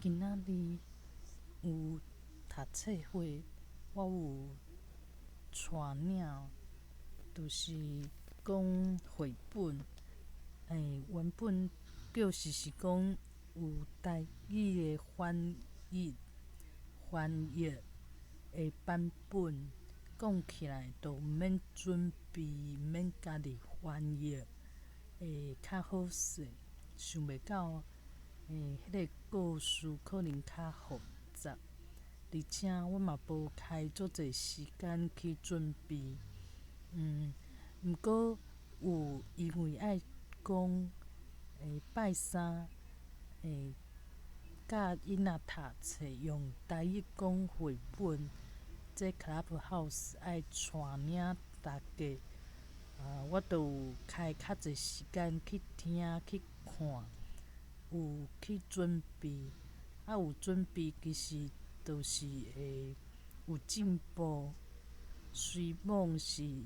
今仔日有讀冊會，我有帶領，就是講繪本。原本就是講有台語的翻譯的版本，講起來就毋免準備，毋免家己翻譯，會較好勢。想袂到，彼个故事可能較複雜，而且我嘛無開足濟時間去準備。毋過有因為愛講，拜三，教囡仔讀冊用台語講繪本，這 Clubhouse 愛帶領大家，我就有開較濟時間去聽去看，有去準備，有準備其實就是會有進步。雖罔是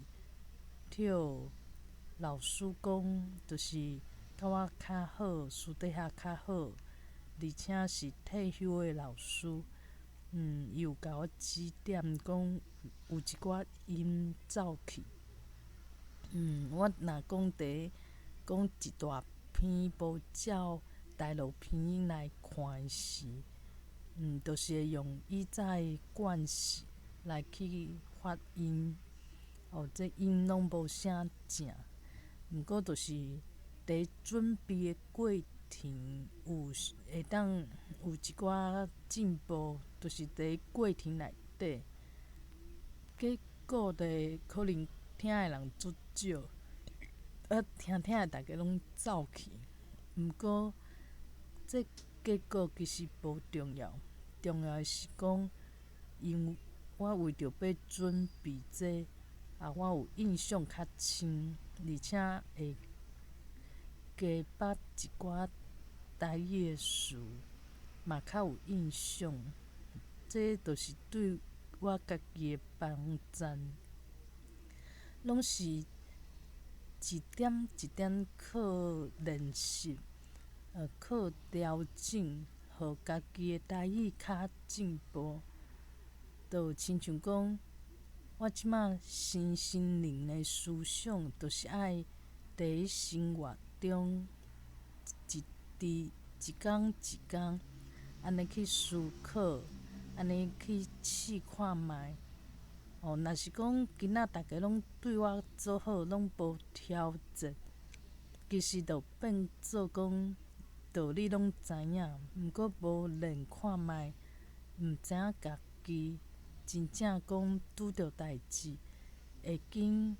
著老師講，就是佮我較好，私底下較好，而且是退休的老師，伊有共我指點講有一寡音走去。我若講佇講一大篇無照大陸拼音來看時，就是會用以早的慣勢來去發音，這音攏無寫正。毋過就是佇準備的過程有會當有一寡進步，就是佇過程內底，結果就可能聽的人足少，聽聽的逐家攏走去。毋過這結果其實無重要，重要的是講，因為我為著欲準備這，我有印象較深，而且會加捌一寡台語的詞，嘛較有印象。這就是對我家己的幫贊。攏是一點一點靠練習，靠調整，予家己的台語較進步。就親像講，我這馬身心靈的思想，就是愛佇生活中一直一工一工按呢去思考，按呢去試看覓。若是講今仔逐家攏對我做好，攏無挑戰，其實就變做講道理攏知影，毋過無練看覓，毋知影家己真正講拄著代誌，會緊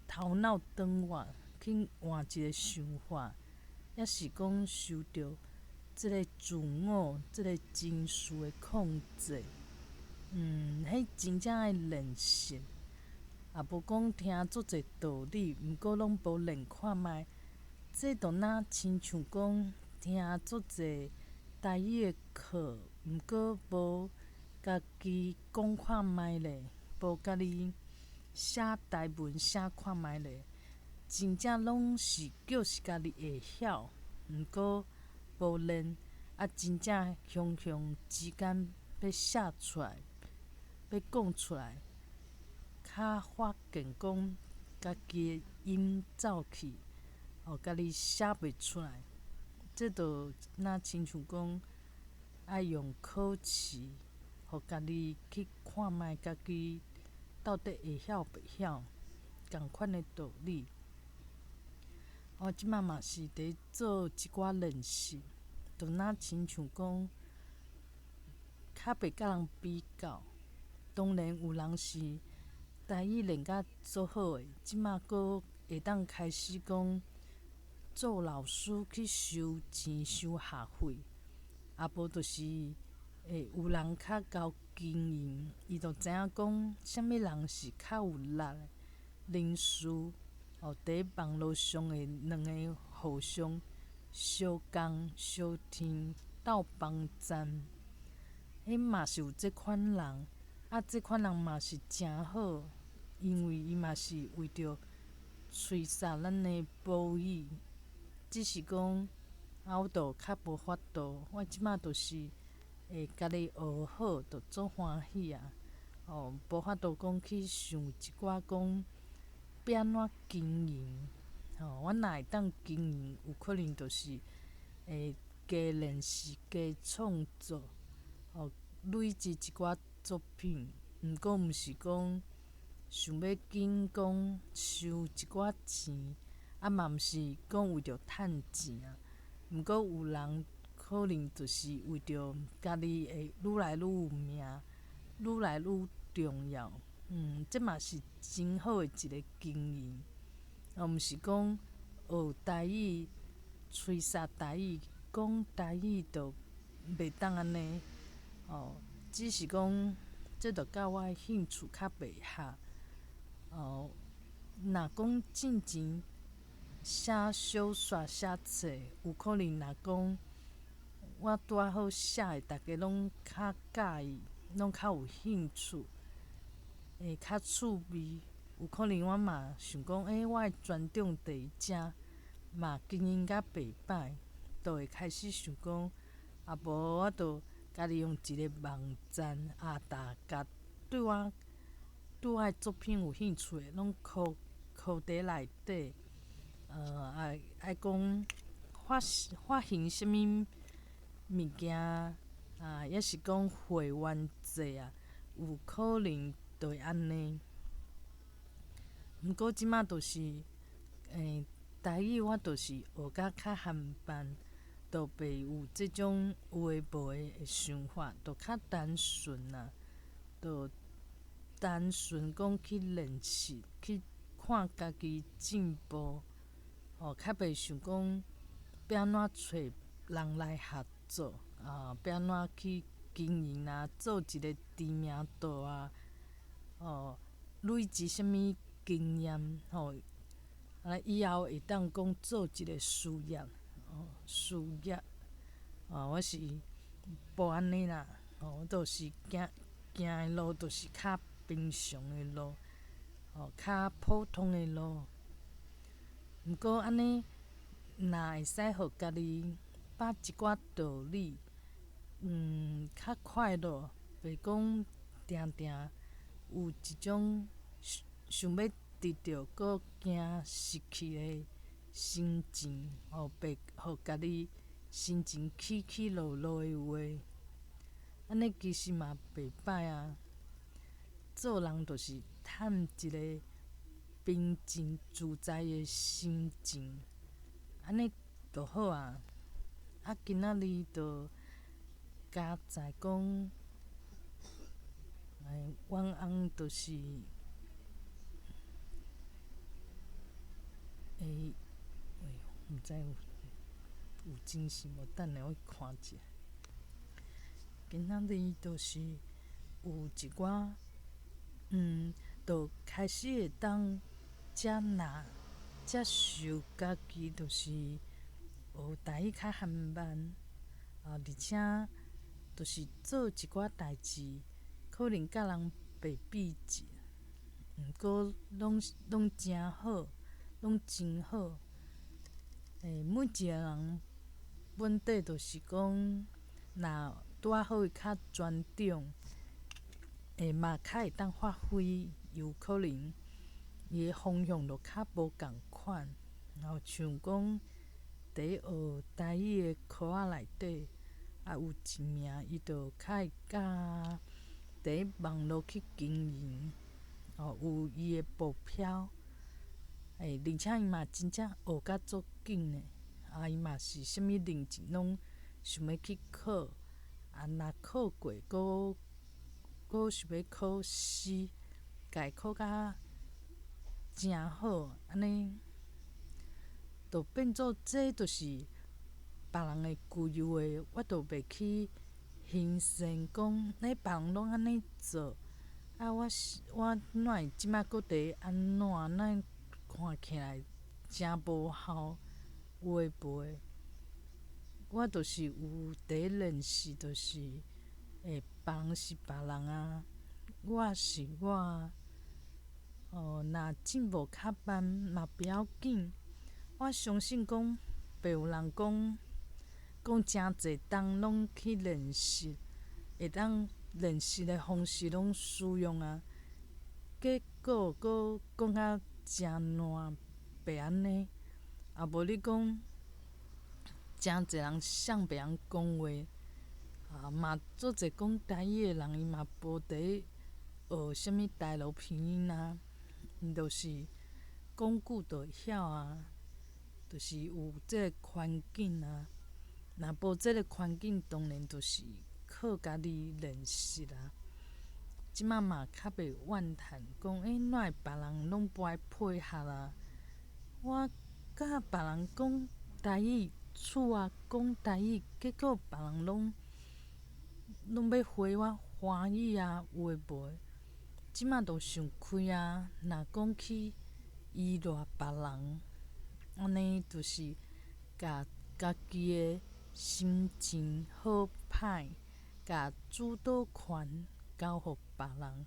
頭腦轉換去換一个想法，抑是講受著這个自我、這个情緒的控制。彼真正愛練習，也無講聽足濟道理，毋過攏無練看覓。這就若親像講聽足濟台語的課，毋過無家己講看覓咧，無家己寫台文寫看覓咧，真正攏是叫是家己會曉，毋過無練，真正雄雄之間欲寫出來，欲講出來，較發現講家己的音走去，家己寫袂出來，這就若親像講愛用考試，予家己去看覓家己到底會曉袂曉，仝款的道理。我這馬嘛是佇做一寡練習，就若親像講，較袂佮人比較。當然有人是台語練甲足好的，這馬閣會當開始講做老師去收錢收學費，無就是會有人較𠢕經營，伊就知影講啥物人是較有力的人士，佇網路上的兩个互相相共相挺鬥幫贊，彼嘛是有這款人，這款人嘛是誠好，因為伊嘛是為著吹殺咱的母語，只是講啊，我就較無法度，我這馬就是會家己學好，就足歡喜啊！哦，無法度講去想一寡講欲按怎經營，吼，我若會當經營，有可能就是會加練習、加創作，哦，累積一寡作品。毋過毋是講想欲緊講收一寡錢，啊嘛毋是講為著趁錢啊。毋過有人可能就是為著家己會愈來愈有名，愈來愈重要。這嘛是真好的一個經營。哦，毋是講學台語、吹捒台語、講台語就袂當按呢。哦，只是講這就佮我的興趣較袂合。哦，若講進前寫小說、寫冊，有可能若講我拄仔好寫的，逐家攏較佮意，攏較有興趣，會較趣味。有可能我嘛想講，欸，我的專長佇遮，嘛經營甲袂歹，就會開始想講，啊無我就家己用一個網站啊，逐共對我的作品有興趣的，攏囥囥佇內底。愛愛講發發行啥物物件啊，抑是講會員制啊，有可能就會按呢。毋過這馬就是，台語我就是學甲較含慢，就袂有這種有的無的的想法，就較單純啦，就單純講去練習，去看家己進步，哦，較袂想講欲按怎揣人來合作，啊，欲按怎去經營啊，做一個知名度啊，哦，累積啥物經驗，吼，啊，以後會當講做一個事業，哦，事業，哦，我是無按呢啦，哦，我就是行行的路，就是較平常的路，哦，較普通的路。毋過按呢，若會使予家己捌一寡道理，較快樂，袂講定定有一種想欲得著，閣驚失去的心情，吼，袂予家己心情起起落落的話，按呢其實嘛袂歹啊。做人就是趁一個平靜自在的心情，按呢就好啊。啊，今仔日就加載講，阮翁就是，欸，哎喲，毋知有有精神無？等下我看一下。今仔日就是有一寡，就開始會當接納、接受家己，就是學台語較含慢，啊，而且就是做一寡代誌，可能佮人袂比一，毋過攏攏誠好，攏真好。欸，每一個人本底就是講，若拄仔好伊較專長，會嘛較會當發揮，有可能伊的方向就較無仝款。然後像講，佇學台語的科仔內底，啊有一名伊就較會佮佇網路去經營，哦，有伊的目標，欸，而且伊嘛真正學甲足緊的，啊，伊嘛是啥物認證攏想欲去考，啊，若考過，閣閣想欲考試，共伊考甲誠好，按呢，就變做這就是別人的規劃，我就袂去興先講，欸，別人攏按呢做，啊，我是我哪會這擺閣佇按怎？哪看起來誠無效，有的無的。我就是有佇練習，就是欸，別人是別人啊，我是我啊。哦，若進步較慢嘛不要緊，我相信講袂有人講講誠濟冬攏去練習，會當練習的方式攏使用啊，結果閣講甲誠爛，袂按呢，啊無你講誠濟人啥袂曉講話，啊嘛足濟講台語的人，伊嘛無佇學啥物台羅拼音啊，𪜶就是講久就會曉啊，就是有這个環境啊。若無這个環境，當然就是靠家己練習啊。這馬嘛較袂怨嘆，講欸，哪會別人攏無愛配合啊？我佮別人講台語，厝仔講台語，結果別人攏攏欲回我華語啊，有的無的。這馬就想開啊，若講去依賴別人，按呢就是共家己的心情好歹，共主導權交予別人，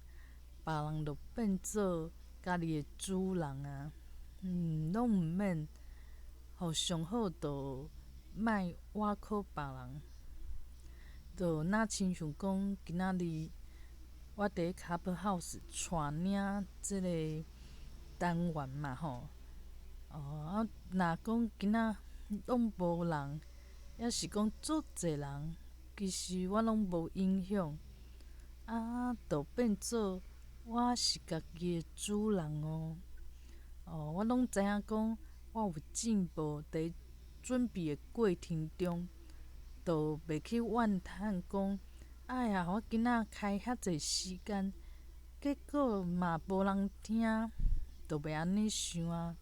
別人就變做家己的主人啊。攏毋免，予上好就莫倚靠別人。就若親像講今仔日我佇 Clubhouse 帶領這个單元嘛吼，哦啊，若講今仔攏無人，抑是講足濟人，其實我攏無影響，啊，就變做我是家己的主人哦。哦，我攏知影講我有進步，佇準備的過程中，就袂去怨嘆講，哎呀，我今仔開遐濟時間，結果嘛無人聽，就袂按呢想啊。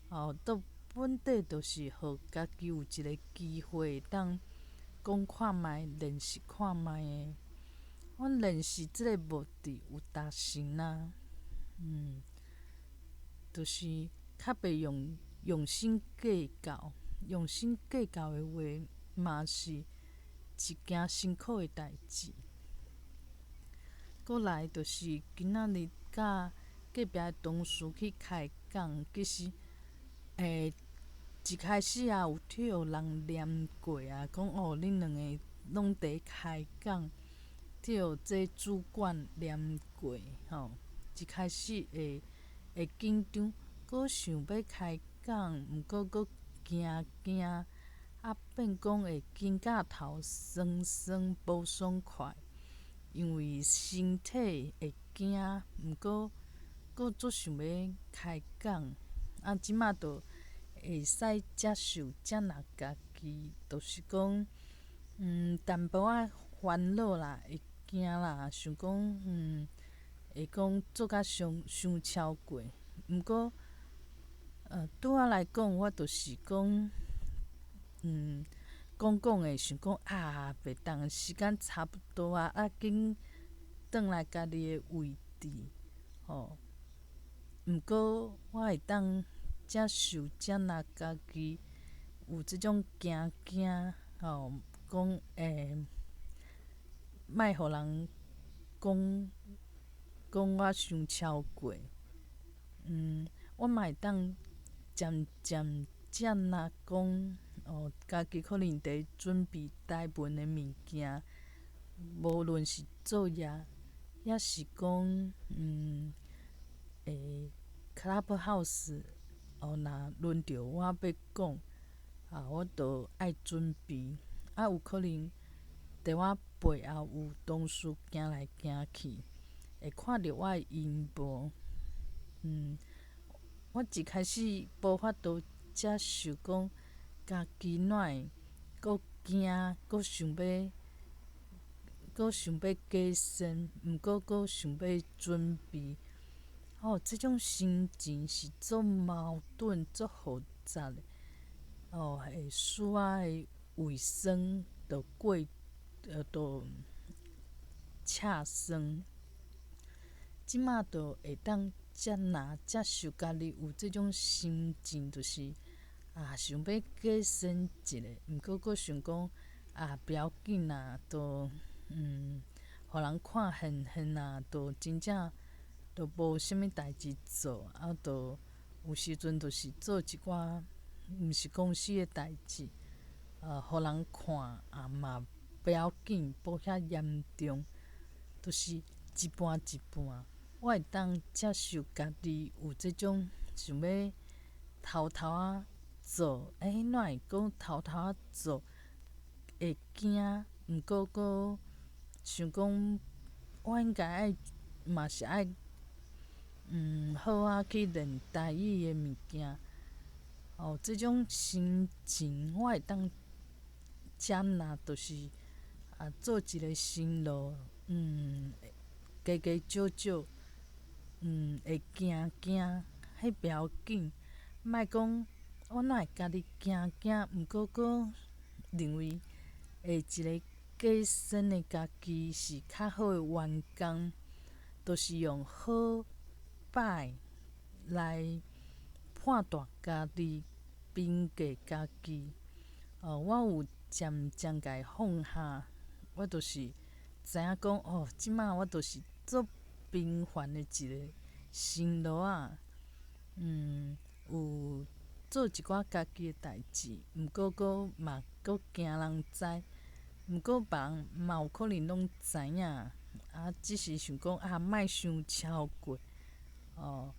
哦，都本底就是予家己有一个機會會當講看覓，練習看覓的。我練習這个目的有達成啊，就是較袂用用心計較，用心計較的話，嘛是一件辛苦的代誌。過來就是今仔日佮隔壁的同事去開講，其實，一開始也有予人念過啊，講哦，恁兩個攏佇開講，予這主管念過吼。一開始會會緊張，閣想欲開講，毋過閣驚驚，啊變講會肩胛頭酸酸無爽快，因為身體會驚，毋過閣足想欲開講，啊，這馬就會使接受接納家己，就是講，淡薄仔煩惱啦，會驚啦，想講，會講做甲傷傷超過，毋過，對我來講，我就是講，講講的想講啊，袂當時間差不多啊，啊緊轉來家己的位置，吼。毋過我會當接受接納家己有這種驚驚，吼，講莫予人講講我傷超過，我嘛會當漸漸接納講，哦，家己可能佇準備台文的物件，無論是作業，抑是講，Clubhouse，哦，若輪著我欲講，啊，我就愛準備，啊，有可能佇我背後有同事行來行去，會看著我的螢幕，我一開始無法度接受講，家己哪會閣驚，閣想欲，閣想欲改善，毋過閣想欲準備，哦，這種心情是足矛盾、足複雜的，哦，會使我的胃酸就過，就刺酸。這馬就會當接納、接受家己有這種心情，就是啊，想欲改善一下，毋過閣想講啊，不要緊啦，就予人看現現啊，就真正就無啥物代誌做，啊，就有時陣就是做一寡毋是公司的代誌，予人看啊嘛袂要緊，無遐嚴重，就是一半一半。我會當接受家己有這種想欲偷偷仔做，欸，哪會講偷偷仔做會驚？毋過閣想講，我應該愛嘛是愛，好好去練台語的物件。哦，這種心情我會當接納，就是啊，做一个新路，加加少少，會驚驚，彼袂要緊，莫講我哪會家己驚驚，毋過閣認為會一个假身的家己是較好的員工，就是用好歹來判斷家己。評價家己，哦，我有漸漸共伊放下，我就是知影講，哦，這擺我就是足平凡的一个新路仔，有做一寡家己的代誌，毋過閣嘛閣驚人知，毋過別人嘛有可能攏知影，啊，只是想講啊，莫傷超過，哦，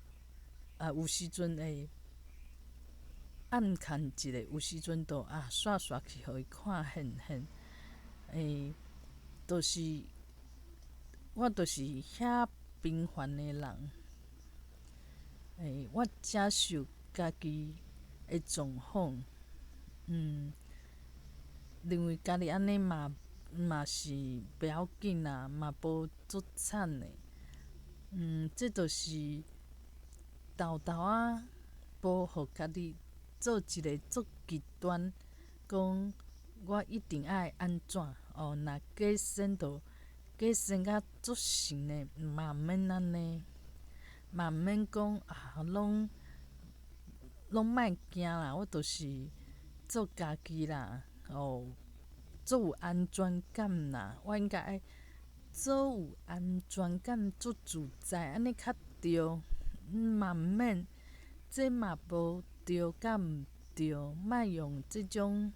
啊，有時陣會暗藏一下，有時陣就啊，煞煞去予伊看現現，欸，就是我就是遐平凡的人，欸，我接受家己的狀況，認為家己按呢嘛嘛是袂要緊啦，嘛無足慘的，這就是沓沓仔無予家己做一个足極端，講我一定愛按怎哦，若假身就假身甲足神的，嘛毋免按呢，嘛毋免講啊，攏攏莫驚啦，我就是做家己啦，哦，足有安全感啦，我應該愛做有安全感，足自在，按呢較對，嘛毋免，這嘛無對佮毋對，莫用這種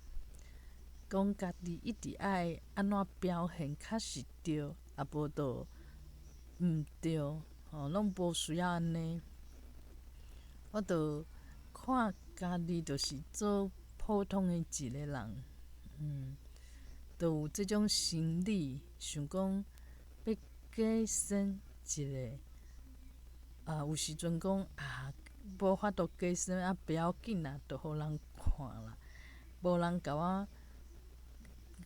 講家己一直愛按怎表現較是對，啊無就毋對，吼，攏無需要按呢。我就看家己就是做普通的一个人，就有這種心理，想講欲假身一下，啊，有時陣講啊，無法度假身啊，袂要緊啦，就予人看啦，無人共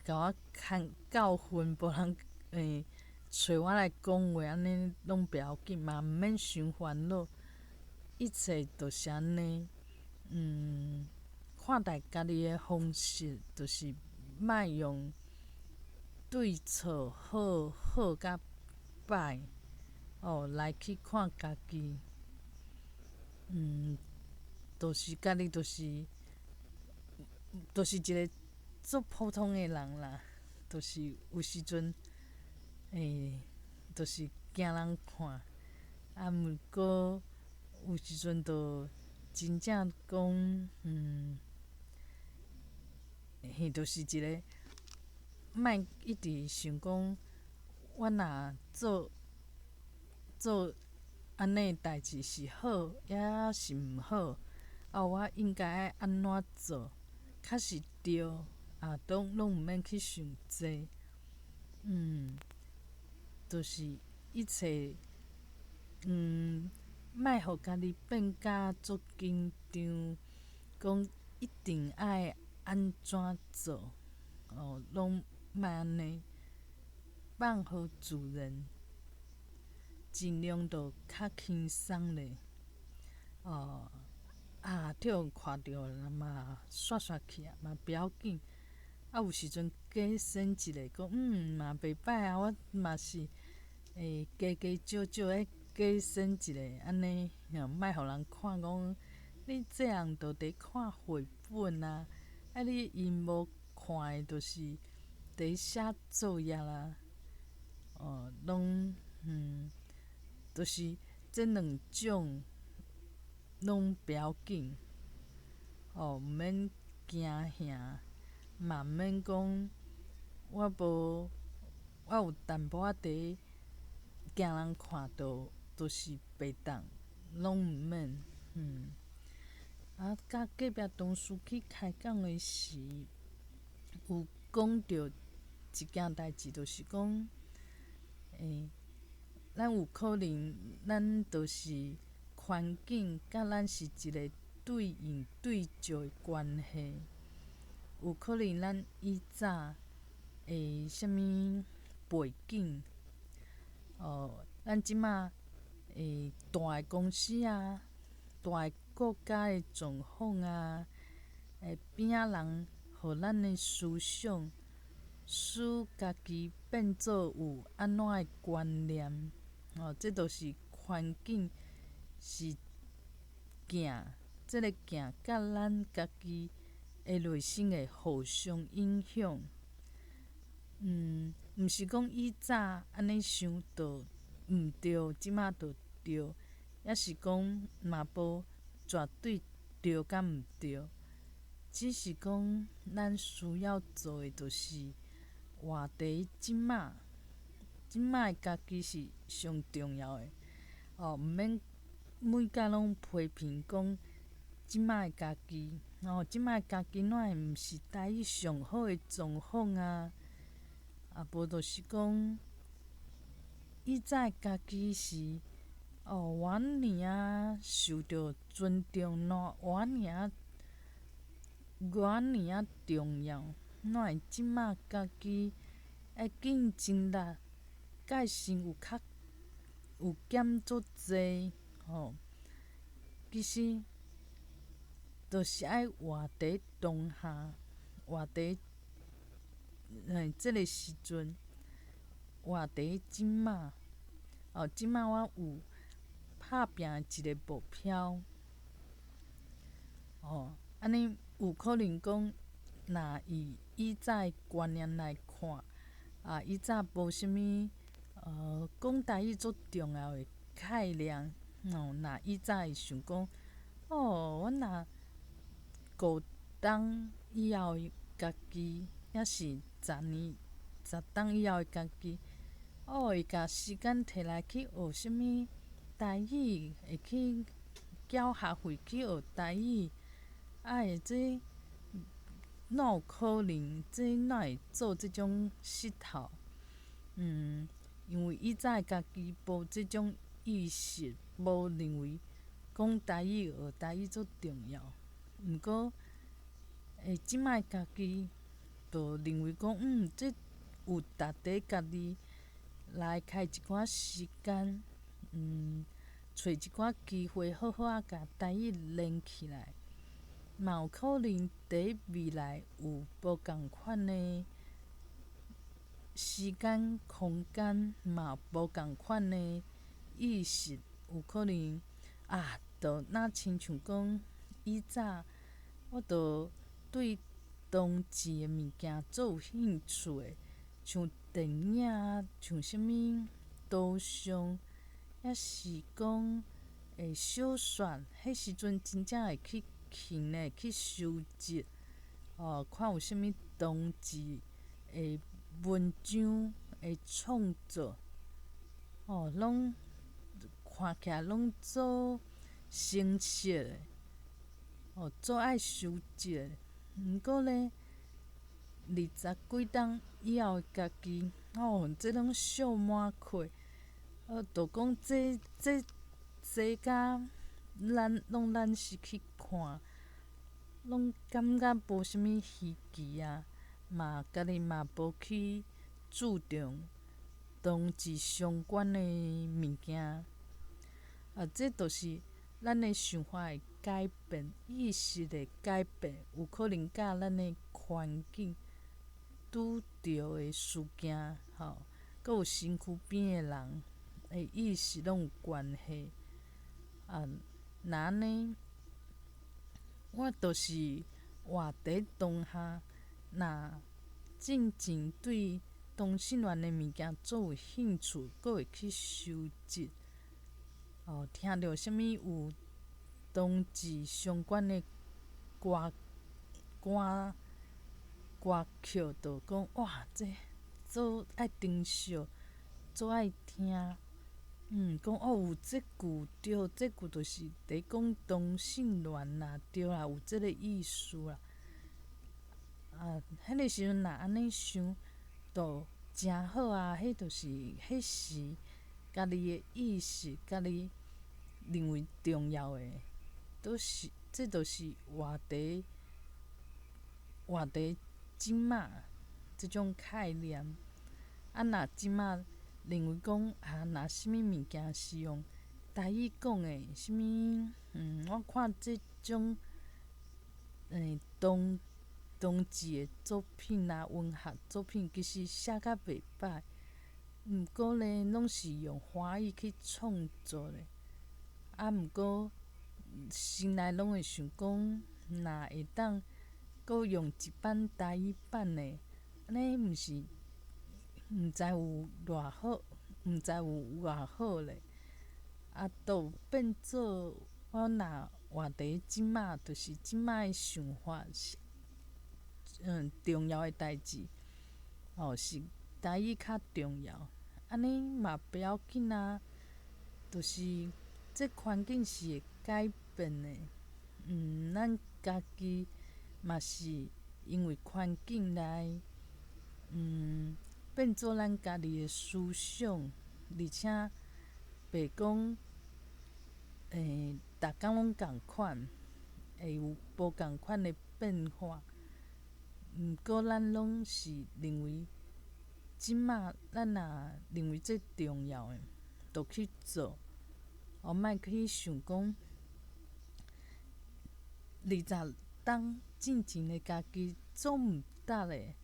我看教訓，無人會揣我來講話，按呢攏袂要緊，嘛毋免傷煩惱，一切就是按呢，看待家己的方式，就是莫用對錯好好佮歹，哦，來去看家己，就是家己就是一个足普通的人啦，就是有時陣，欸，就是驚人看，啊，毋過有時陣就真正講，嘿，就是一个莫一直想講，我若做做按呢代誌是好，抑是毋好？啊，我應該愛按怎做較是對？啊，攏攏毋免去想這，就是一切，莫予家己變甲足緊張，講一定愛按怎做，哦，攏莫按呢，放予自然，盡量就較輕鬆咧，哦，啊，予人看著嘛，煞煞去啊，嘛不要緊。啊，有時陣假身一下，講嘛袂歹啊，我嘛是會加加少少的假身一下，按呢，莫予人看講你這人就佇看繪本啊，啊你𪜶無看的，就是佇寫作業啦，哦，攏就是這兩種攏不要緊，哦，毋免驚嚇，嘛毋免講我無，我有淡薄仔佇驚人看著，就是袂當，攏毋免。啊，佮隔壁同事去開講的時，有講著一件代誌，就是講，咱有可能，咱就是環境佮咱是一个對應對照的關係。有可能咱以早的啥物背景，哦，咱這馬大的公司啊，大的國家的狀況啊，邊仔人予咱的思想，使家己變做有按怎的觀念，哦，這就是環境是鏡，這个鏡佮咱家己的內心會互相影響。毋是講以早按呢想就毋對，這馬就對，抑是講嘛無絕對對佮毋對，只是講咱需要做的就是活佇這馬，這馬的家己是上重要的。哦，毋免每工攏批評講這馬的家己，哦，這馬的家己哪會毋是台語上好的狀況啊？啊，無就是講以早的家己是哦，偌爾仔受著尊重，偌爾仔偌爾仔重要，哪會這馬家己的競爭力界性有較有減足濟吼？其實，就是愛活佇當下，活佇這个時陣，活佇這馬。哦，這馬我有拍拚的一个目標。哦，按呢有可能講，若以以早的觀念來看，啊，以早無啥物，講台語足重要的概念，哦，若以早會想講，哦，阮若5冬以後的家己，抑是10年、10冬以後的家己，哦，會共時間提來去學啥物台語，會去繳學費去學台語，啊，這哪有可能？這哪會做這種穡頭？因為以早的家己無這種意識，無認為講台語、學台語足重要。毋過，這擺的家己就認為講，這有值得家己來開一寡時間，揣一寡機會，好好仔共台語練起來。嘛有可能佇未來有無仝款的時間、空間，嘛無仝款的意識，有可能啊，就若親像講以早，我就對同志的物件足有興趣的，像電影啊，像啥物圖像，抑是講小說，彼時陣真正會去勤的去收集，哦，看有啥物同志的文章的創作，哦，攏看起來攏足新鮮的，哦，足愛收集的。毋過咧，20幾冬以後的家己，哦，這攏惜滿氣，就講這這佮咱攏咱是去看，攏感覺無啥物稀奇啊，嘛家己嘛無去注重同志相關的物件，啊，這就是咱的想法會改變，意識會改變，有可能佮咱的環境拄著的事件，吼，閣有身軀邊的人的意識攏有關係。啊，若按呢，我就是活佇當下，若進前對同性戀的物件足有興趣，閣會去收集，哦，聽著啥物有同志相關的歌歌歌曲就講哇，這足愛珍惜，足愛聽。講哦有這句對，這句就是佇講同性戀啦，對啦，有這个意思啦。啊，彼个時陣若按呢想，就誠好啊！彼就是彼時家己的意識，家己認為重要的，都是這就是活佇活佇這馬這種概念。啊，若這馬認為講啊，若啥物物件是用台語講的，啥物我看這種同志的作品啊，文學作品其實寫甲袂䆀，毋過呢，攏是用華語去創作的。啊，毋過心內攏會想講，若會當閣用一版台語版的，按呢毋是毋知有偌好，毋知有偌好咧。啊，就變做我若活佇這馬，就是這馬的想法是。重要的代誌，哦，是台語較重要。按呢嘛不要緊啊，就是這環境是會改變的。咱家己嘛是因為環境來，變做咱家己的思想，而且袂講，逐工攏仝款，會有無仝款的變化。毋過，咱攏是認為，這馬咱若認為這重要的，就去做，哦，莫去想講20冬進前的家己做毋得的，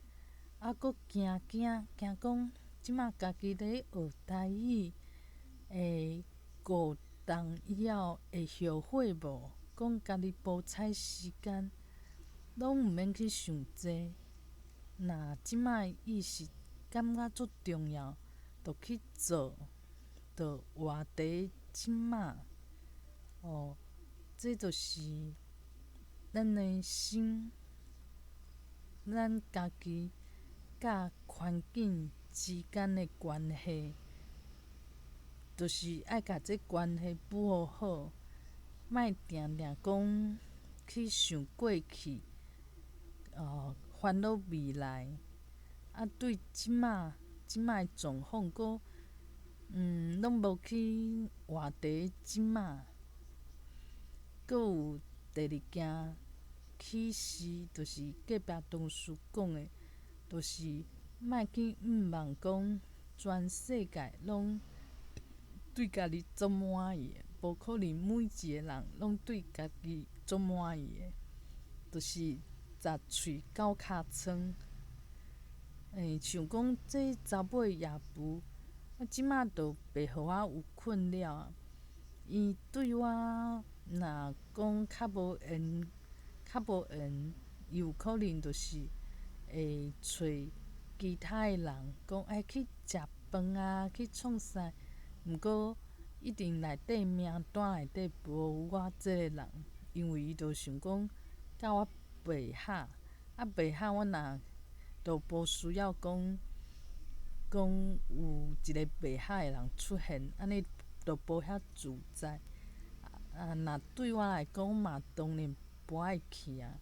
啊，閣驚驚驚講，這馬家己咧學台語，會5冬以後會後悔無？講家己無采時間。攏毋免去想這，若這擺意識感覺足重要，就去做，就活佇這馬。哦，這就是咱的心，咱家己佮環境之間的關係，就是愛共這關係保護好，莫定定講去想過去。哦，煩惱未來，啊，對這馬這馬的狀況，閣攏無去活佇這馬。閣有第二件啟示，就是隔壁同事講的，就是莫去向望講全世界攏對家己足滿意的，無可能每一个人攏對家己足滿意的，就是十喙九尻瘡。像講這查某也無，啊，這馬就袂予我有困擾啊。伊對我若講較無緣，較無緣，伊有可能就是會揣其他的人講愛去食飯啊，去創啥。毋過一定內底名單內底無我這个人，因為伊就想講佮我袂合，啊袂合我若就無需要講講有一个袂合的人出現，按呢就無遐自在。啊，若對我來講嘛，當然無愛去啊。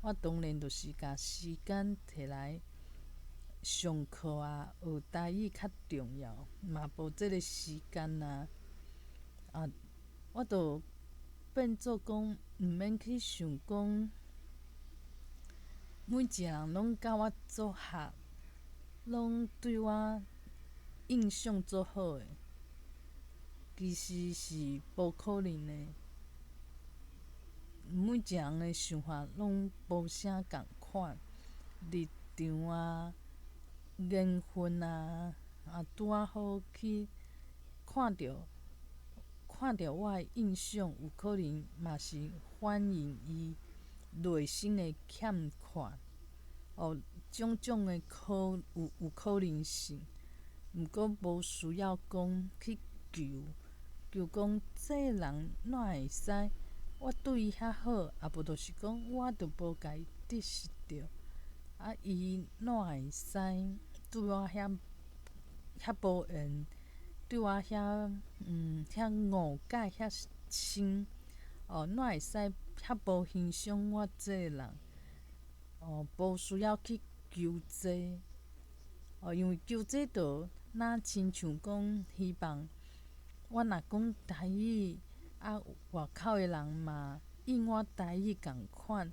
我當然就是共時間摕來上課啊，學台語較重要，嘛無這个時間啊。啊，我就變做講，毋免去想講，每一个人攏佮我足合，攏對我印象足好的，其實是無可能的。每一个人的想法攏無啥仝款，立場啊、緣分啊，啊拄仔好去看著看著我的印象，有可能嘛是反映伊內心的欠缺，哦，種種的可有有可能性。毋過無需要講去求求講這个人哪會使我對伊遐好，啊無就是講我就無共伊得失著，啊啊，伊哪會使對我遐遐無緣，對我遐遐誤解遐深，哦，哪會使遐無欣賞我這个人？哦，無需要去求這，哦，因為求這就若親像講希望我若講台語，啊，外口的人嘛應我台語仝款，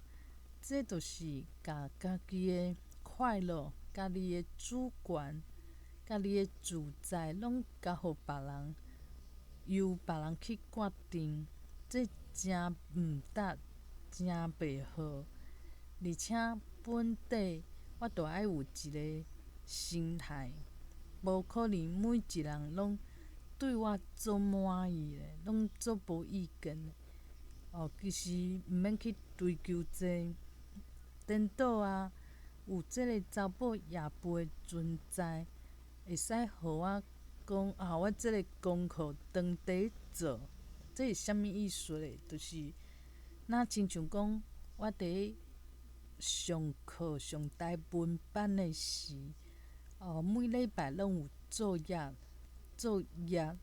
這就是共家己的快樂、家己的主權、家己的自在，攏交予別人，由別人去決定，這誠毋值，誠袂好。而且本底我著愛有一个心態，無可能每一人攏對我足滿意的，攏足無意見的。哦，其實毋免去追求這，顛倒啊，有這个查某也父的存在，會使予我講啊，我這个功課當佇做，這是啥物意思咧？就是若親像講我佇上課上台文班的時，哦，每禮拜攏有作業，作業，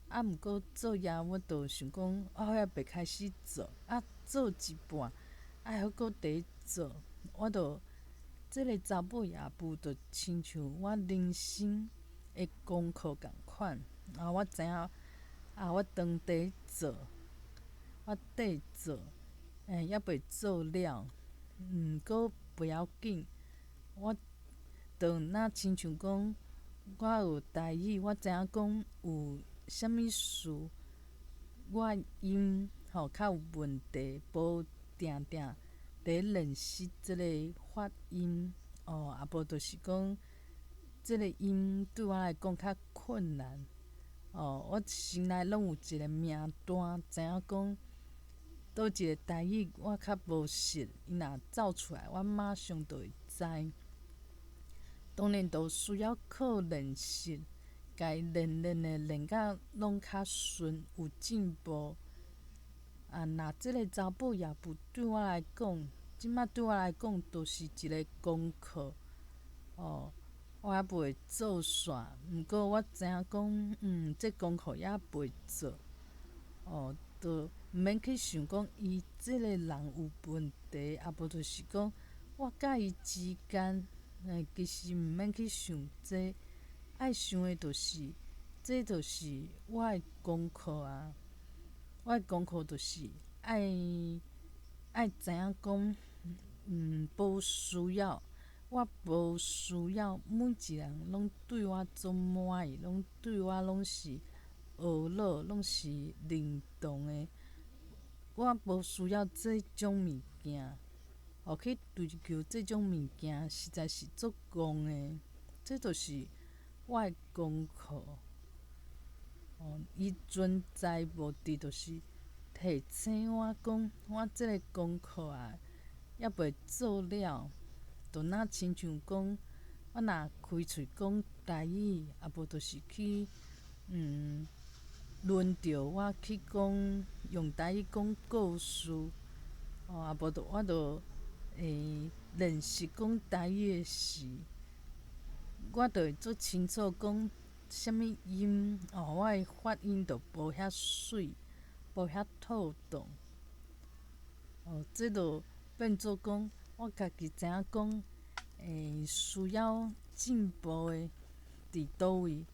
啊，毋過作業我就想講，我猶未開始做，啊，做一半，啊，猶閣佇做，我就這个查某也父就親像我人生的功課仝款，啊，我知影，啊，我當佇做，我綴做，欸，猶未做了。毋過袂要緊，我就若親像講，我學台語，我知影講有啥物事，我音吼較有問題，無定定佇練習這个發音，哦，啊無就是講，這个音對我來講較困難，哦，我心內攏有一个名單，知影講。佗一个台語我較無熟，伊若走出來，我馬上就會知。當然都需要靠練習，共伊練練的練甲攏較順，有進步。啊，若這个查某也父對我來講，這馬對我來講，就是一个功課。哦，我猶未做煞，毋過我知影講，這功課猶未做。哦，就毋免去想講伊這个人有問題，啊無就是講我佮伊之間，欸，其實毋免去想這，愛想的就是，這就是我的功課啊。我的功課就是愛愛知影講，無需要，我無需要每一人攏對我足滿意，攏對我攏是呵咾，攏是認同的。我無需要這種物件，哦，去追求這種物件，實在是足戇的。這就是我的功課。哦，伊存在目的就是提醒我講，我這个功課啊，猶未做了，就若親像講，我若開喙講台語，啊無就是去輪著我去講用台語講故事，哦，啊無就我就會練習講台語的時，我就會足清楚講啥物音，哦，我的發音就無遐媠，無遐妥當。哦，這就變做講，我家己知影講，欸，需要進步的佇佗位。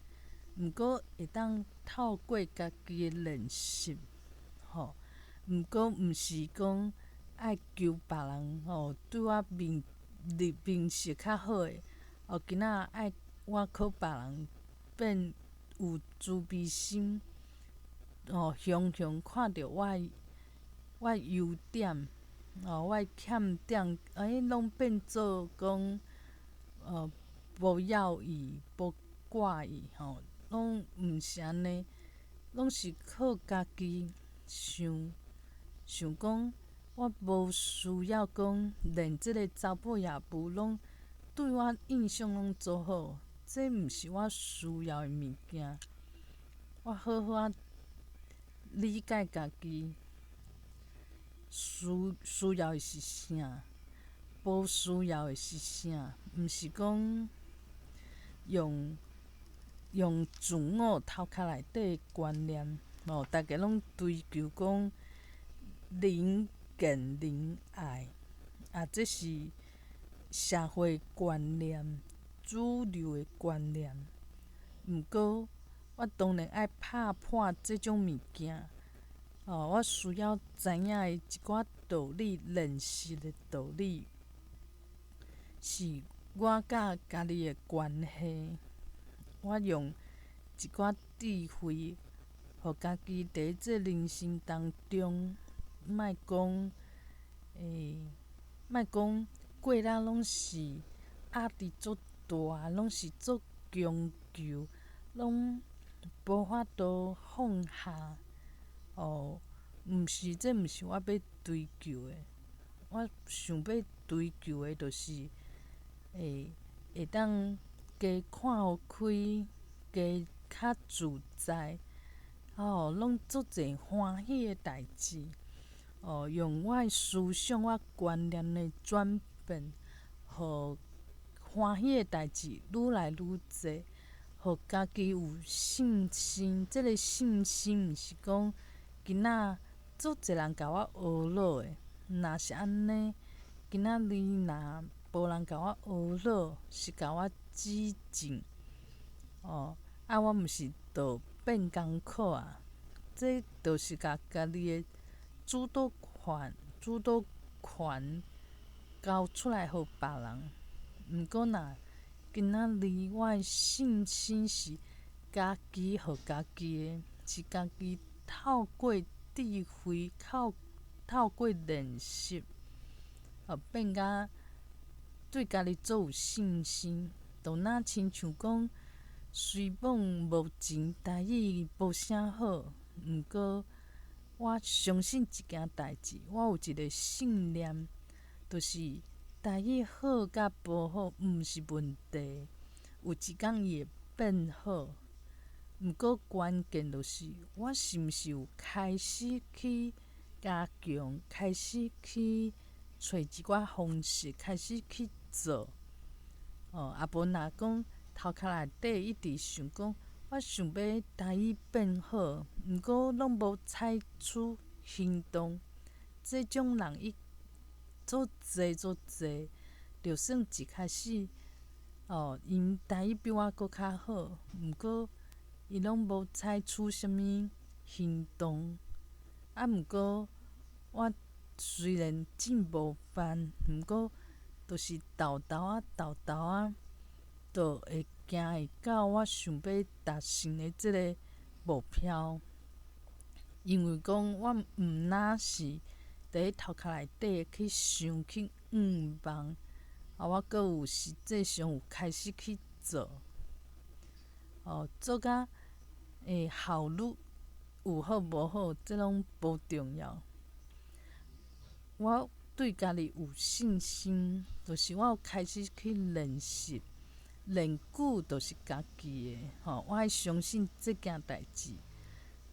毋過會當透過家己的練習，吼，毋過毋是講愛求別人吼對我面面色較好的，哦，今仔愛我靠別人變有慈悲心，哦，雄雄看著我的我的優點，哦，我的欠點，欸，攏變做講，無要伊，無掛意，吼。攏毋是按呢，攏是靠家己想想講，我無需要講，連這个查某也母攏對我印象攏足好，這毋是我需要的物件。我好好仔理解家己需需要的是啥，無需要的是啥？毋是講用自我頭殼內底的觀念，哦，逐家攏追求講人見人愛，啊，這是社會觀念、主流的觀念。毋過，我當然愛拍破這種物件。哦，我需要知影的一寡道理，練習的道理，是我佮家己的關係。我用一寡智慧，予家己佇這人生當中，莫講，莫講過了攏是壓力足大，攏是足強求，攏無法度放下。哦，毋是，這毋是我欲追求的。我想欲追求的，就是，會當加看予開，加較自在，哦，攏足濟歡喜的代誌。哦，用我的思想、我觀念的轉變，予歡喜的代誌愈來愈濟，予家己有信心。這个信心毋是講今仔足濟人共我呵咾的，若是按呢，今仔日若無人共我呵咾，是共我指正，哦，啊，我毋是就變艱苦啊？這就是共家己的主導權交出來予別人。毋過若今仔日我的信心是家己予家己的，是家己透過智慧，透過練習，變甲對家己足有信心。就若親像講，雖罔目前台語無啥好，毋過我相信一件代誌，我有一个信念，就是台語好佮無好毋是問題，有一工伊會變好。毋過關鍵就是我是毋是有開始去加強，開始去揣一寡方式，開始去做。哦，啊無若講頭殼內底一直想講，我想欲台語變好，毋過攏無採取行動，這種人伊足濟足濟，就算一開始，哦，𪜶台語比我閣較好，毋過伊攏無採取啥物行動。啊，毋過我雖然進步慢，毋過就是沓沓仔沓沓仔，就會行會到我想欲達成的這个目標。因為講我毋若是佇咧頭殼內底去想去向望，啊，我閣有實際上有開始去做，哦，做甲效率有好無好，這攏無重要。我對家己有信心，就是我有開始去練習，練久就是家己的，吼，我愛相信這件代誌，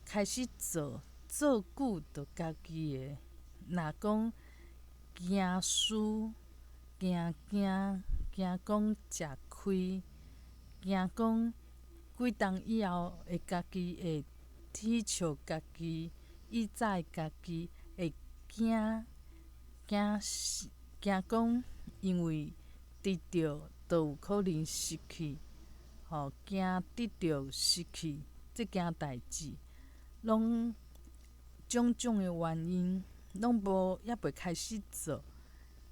開始做，做久就家己的。若講驚輸、驚驚、驚講食虧、驚講幾冬以後會家己會恥笑家己，以早的家己會驚驚驚講，因為得著就有可能失去，吼，驚得著失去這件代誌，攏種種的原因，攏無猶未開始做，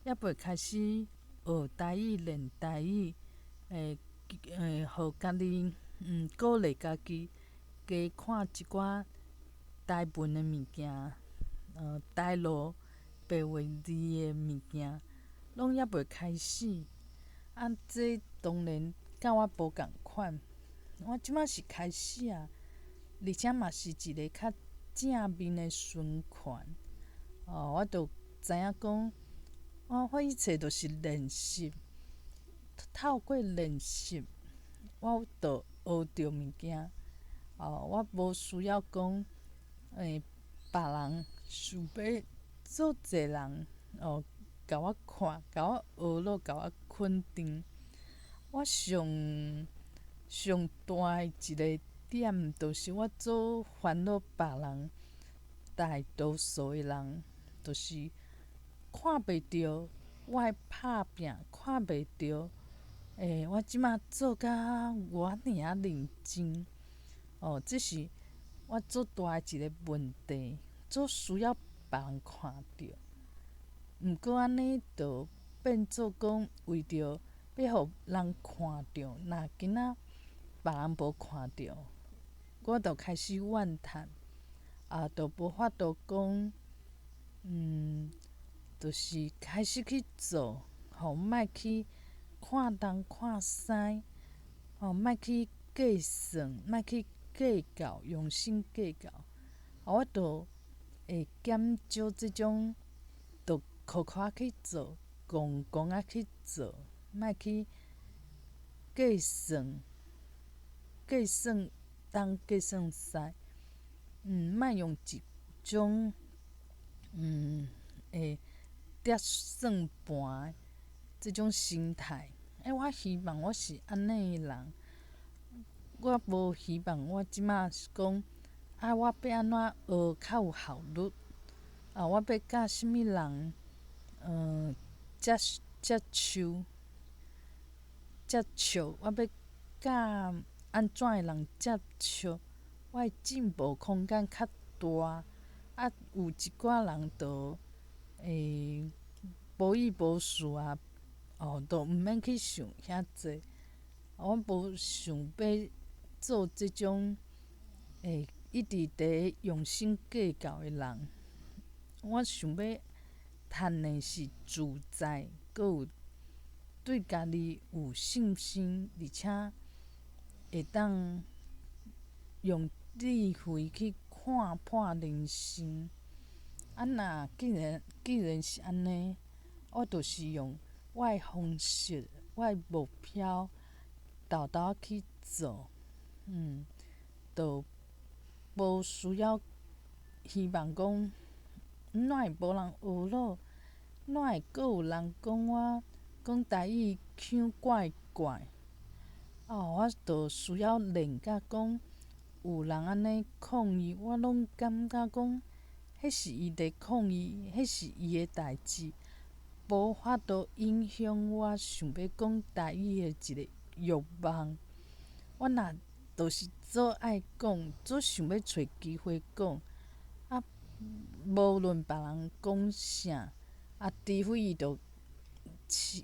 猶未開始學台語、練台語，予家己鼓勵家己，加看一寡台文的物件，台路白話字的物件，攏猶未開始。啊，這當然佮我無仝款。我這馬是開始啊，而且嘛是一个較正面的循環。哦，我就知影講，我一切都是練習，透過練習，我就學著物件。哦，我無需要講，別人想欲足濟人哦，共我看，共我呵咾，共我肯定。我上上大的一个點，就是我足煩惱別人，大多數的人，就是看袂著我的拍拚，看袂著，我這馬做甲偌爾認真，哦，這是我足大的一個問題，足需要別人看著。毋過按呢，就變做講為著欲予人看著，若今仔別人無看著，我就開始怨嘆，啊，就無法度講，就是開始去做，吼，莫去看東看西，吼，莫去計算，莫去計較，用心計較，啊，我就會減少這種，就苦苦仔去做，戇戇仔去做，莫去計算，計算東計算西，莫用一種，會捏算盤的這種心態。我希望我是按呢的人，我無希望我這馬是講，啊，我欲按怎學較有效率，啊，我欲佮啥物人，接接觸接觸，我欲佮按怎的人接觸，我的進步空間較大。啊，有一寡人就會無意無思啊，哦，就毋免去想遐濟。我無想欲做這種會一直佇用心計較的人。我想欲趁的是自在，閣有對家己有信心，而且會當用智慧去看破人生。啊，若既然是按呢，我就是用我的方式、我的目標，沓沓去做，就無需要希望講，哪會無人呵咾，哪會閣有人講我講台語腔怪怪？哦，我就需要練甲講，有人按呢抗議，我攏感覺講，彼是伊佇抗議，彼是伊的代誌，無法度影響我想欲講台語的一個欲望。我若就是足愛講，足想欲揣機會講，啊，無論別人講啥，啊，除非伊就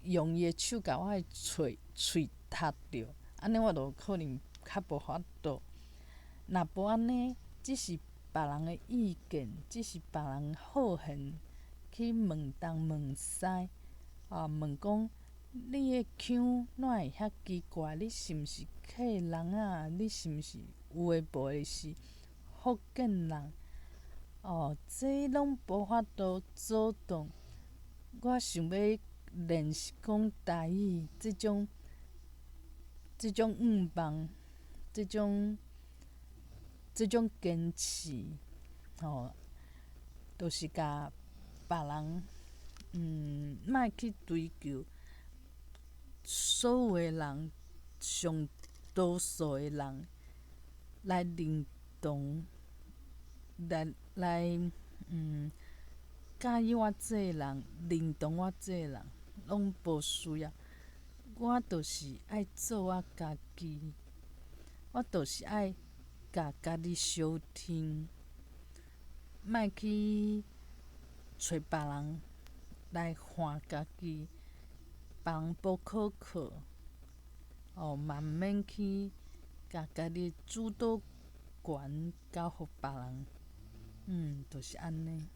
用伊的手共我的喙喙窒著，按呢我就可能較無法度。若無按呢，只是別人的意見，只是別人好閒去問東問西，啊，問講你的腔哪會遐奇怪？你是毋是客人啊？你是毋是有的無的是福建人？哦，這攏無法度阻擋我想欲練習講台語這種願望，這種堅持，吼，就是共別人，莫去追求所有的人，上多數的人來認同，來，佮意我這个人，認同我這個人，攏無需要。我就是愛做我家己，我就是愛共家己相挺，莫去揣別人來換家己，別人無可靠，哦，嘛毋免去共家己主導權交予別人，就是按呢。